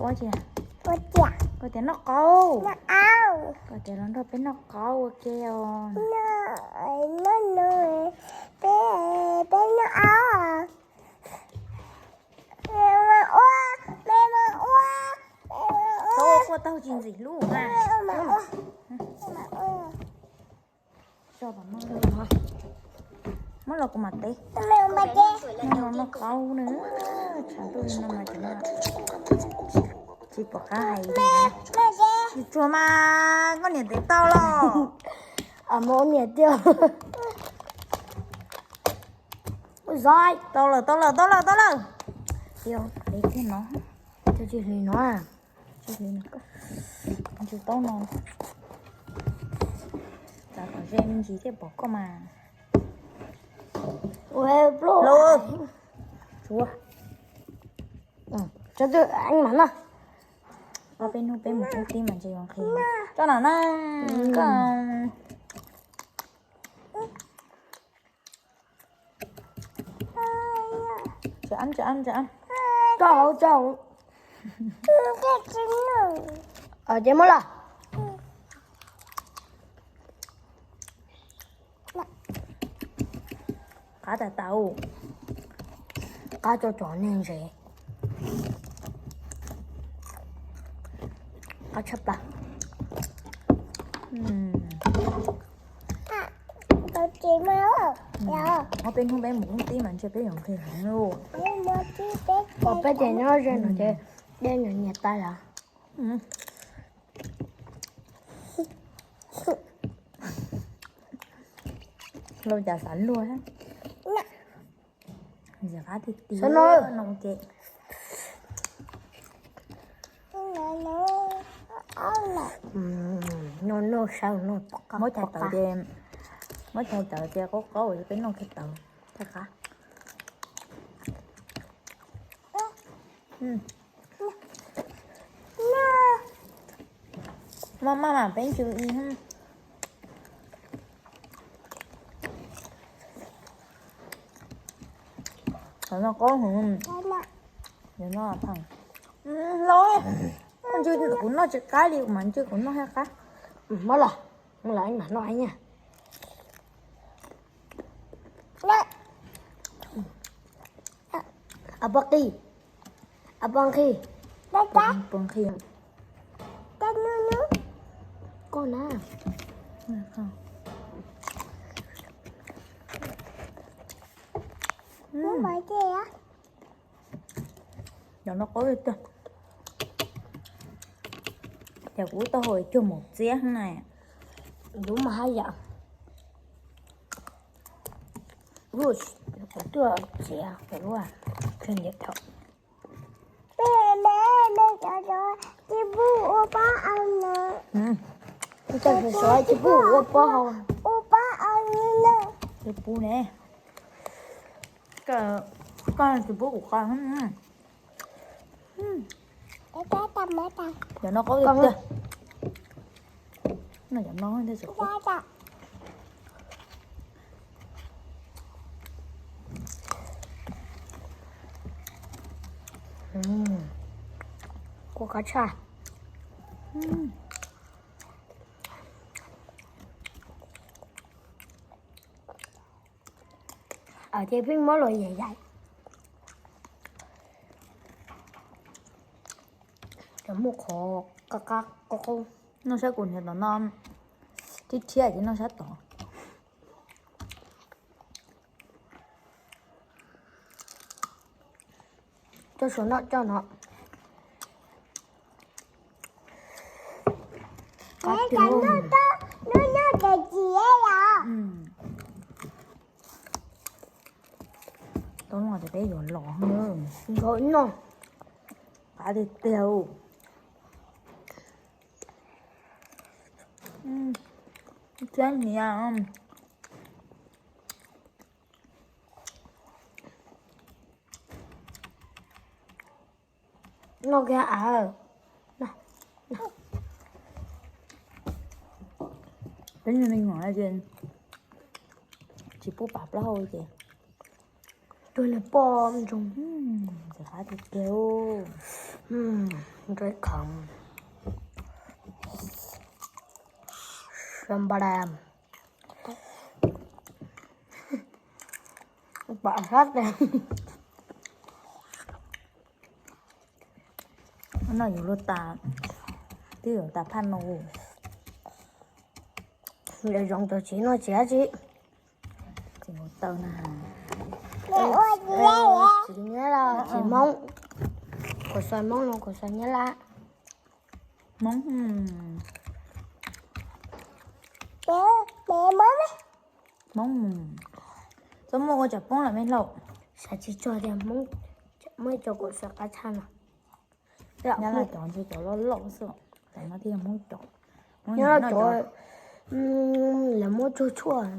Ua tias, ua tias noj qaub. Koj tias los nrog peb noj qaub ua ke os. Tau quaj taug tsis ntxim hlub na. Muab los kuv mam teb. Noj qaub na, tshav ntuj li no mas tsis pom qab hais li. Tsis tsuag mas koj niam tev tau los. Muab niam tiag. Tau lawm, tau lawm, tau lawm, tau lawm. Tiag, hliv kiag no. Tsis hliv no. Tsis hliv no. Tsis tau no. Txav kom ze me ntsis thiaj pom koj mas. Ua pluj. Tsuav. Tso twg eeb mam noj. Peb hnub peb mus ub tib mas ntshe yuav nqhis. Tso no na. Koj Tso hauv, tso hauv. Ces muab los. Qab tas tas. Qab tso tso neeg ntse. Qab tshaj plaws. Ob peb hnub peb mus ub tib mas ntshe peb yuav nqhis heev lauj. Peb ces nyob ze no ces dej nyias nyias tas lawm. Lauj, cas xav luag. Ntxim qab tiag tiag no ces. Noj noj saib no. Muab chais tawv ces, muab chais tawv ces qaub qaub peb noj kiag tawv thiaj qab. Maj maj mam peb ntsws i. Qhov no qaub heev. Lauj, ntsws kuv noj tsis qab li, kuv mam ntsws kuv noj thiaj qab. Muab los, muab los mam noj ib nyuag. A pov qis, a pov nqhis, pov nqhis. Koj na. Cov no qaub tiag. Ces kuv taub hau cuag maum txiab na. Lub mas haj yam. Txiav lub, tsis ntiav thaum. Tsis pub ua pob, tsis pub ua pob hau. Tsis pub ne. Koj tsis pub kuv qos. Cov no qaub tiag. No cov no thiaj tsis qaub. Kuv qab tshaj. Ces pheej muab los yaim yaim. Cov muaj qhov qab qab qaub qaub. Noj sab kuv niag tom no, tib thiab ces noj sab tod. Coj suav noj coj no. Tau no ces peb yuav los. Nkaum no. Qab tiag tiag. Thiab hniav. Noj kiag av. Peb me nyuam ces tsis pub pam plaub hau ces. Tus niag poj ntsoog. Ntxim qab tiag tiag. Nrog ib khoom. Sambal. Pom sab tes. No yuav luag tas, twb yuav tas phaj no. Lawv zoo tus tsis noj tsis dab tsi. Tsis mus taw na. Tsis Nyab Laj tsis Hmoob. Khuv xim Hmoob no khuv xim Nyab Laj. Hmoob. Hmoob. Txhob muaj ua tsam poob lawm me hlau. Xav tsis txog tias Hmoob muaj ib co khuv xim qab tshaj no. Nyab Laj cov ntshe cov loj loj xwb, cov no thiaj Hmoob cov. Nyab Laj cov lawv muab tsuag tshuaj.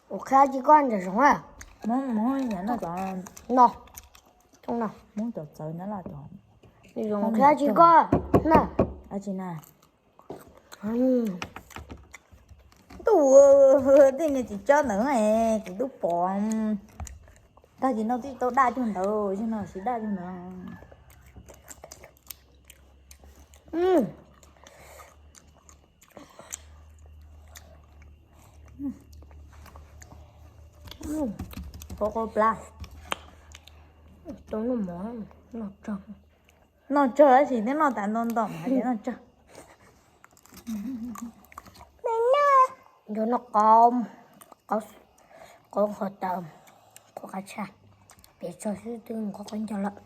Ua qhia tsis koj ntsam zoov a. Hmoob, Hmoob, no, Hmoob cov txawv Nyab Laj cov. Zoov qhia tsis koj na. Dab tsi na? Ntuj, tej niag tsis tsob ntawd kuv twb pom. Tag kis no twb tau daj cuag ntawd, yog no siv daj cuag ntawd. Qab qab plab. Noj tsawg tab sis twb noj tas ntau ntau mas noj tsawg. Yuav noj qaub, qaub qhuav taws, qhuav qab tshaj, pem tso xwb twb nqov qaub ncaug lawm.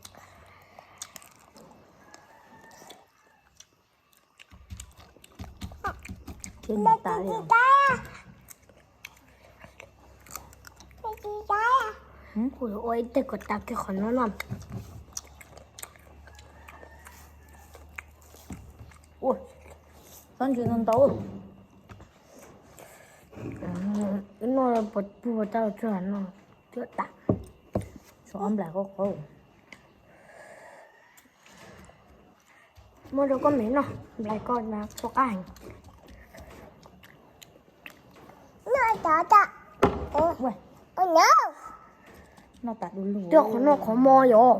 Kuv yuav ua ib teg kom tas kiag qhov no no. Ua, txhob ntsis ntau ntau. Noj puas puag tau tsuag no, cuab tas. Tshuav ob nplais qab qab. Muab rau koj me noj, nplais koj na, koj qab heev. Noj tas du lug. Twb qhov noj qhov mo yom.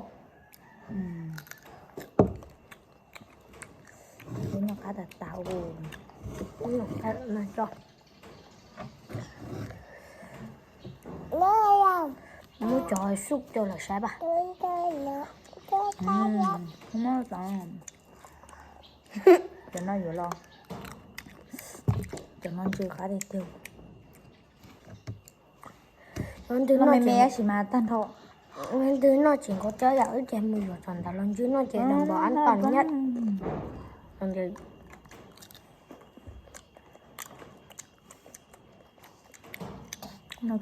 Noj qab tas tas. Muab cov sub rau lawv saib pam. Cov no yuav los, cov no ntsw qab tiag tiag. Cov ntws no me me tab sis mas tag nrho. Ntws no tsis nqus cov yam wb ces mus yuav txog ntawd los ntsw no ces npog ab tas nyab. No,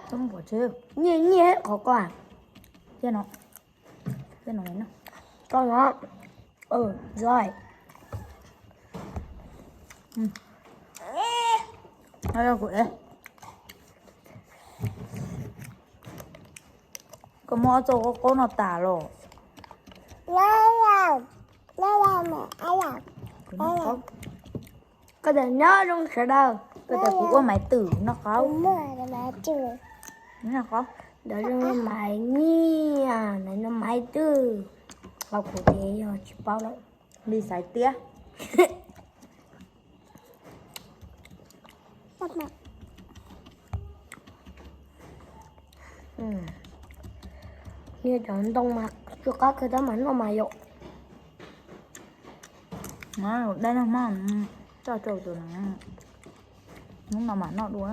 qhov pom tseg, nyiaj nyiaj qhov ko. Tau no, kuv, koj muab ob txoj qaub qaub no tas los. Koj tias nyob zoo sawv daws, koj tias kuv ua maiv twm noj qaub. Noj qaub, ntawd zoo maiv nyiaj, ntawd no maiv twm. Qhov kuv ces yog tsis paub lawm. Li xaiv tiab. Niag cov ntoo mas tsuj qab kawg tab mas noj mas yom. Dab no mas tso rau tus no, hnub no mam noj dua.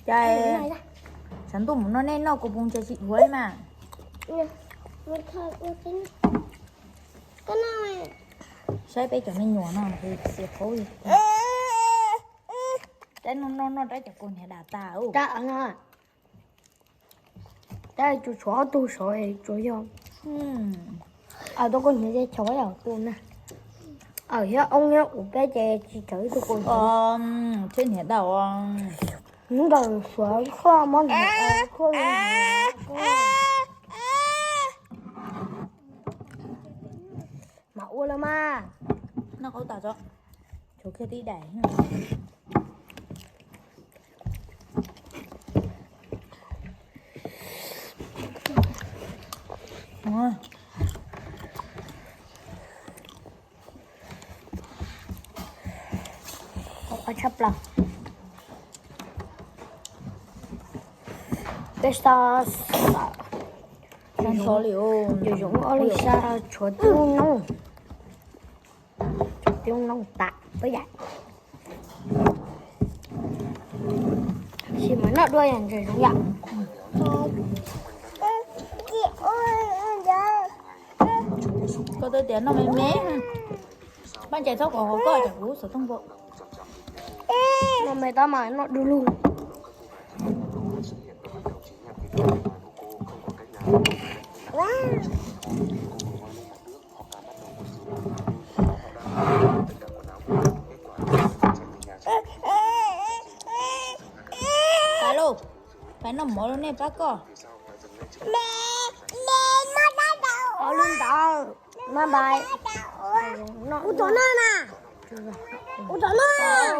Cas tshav ntuj mus noj nej noj kuv pus ntsa tsis dhuav li mas. Saib peb cov me nyuam no xiam qhov li. Saib noj noj noj rab cov kua niag dam tas. Tsuas tshuav ob tug saud tsuas yog, tau koj hniav ces chaw yam tus na. Yog oob nyob kuv peb ces tsis tau ib tug kuv. Tsheb hniav tau. Hnub ntawd suav khuaj mob ntawd khuaj li. Mam ua lawm mas. Noj qab tas tso. Tshuav kiag tib daim. Qab tshaj plaws. Peb sab, yus zoov ob lub sab tshuav tib noob, tshuav tib noob tas peb yam. Tab sis mas noj dua yam ntses zoo yam. Koj twb tias noj me me. Paj Nchais txhob kom hov koj, tsam kuv xov tooj npau. Noj me tab mas noj du lug. Pais lauj, pais noj mov lauj, nej pab koj. Ua li ntawd, kuv tom noj na, kuv tom noj.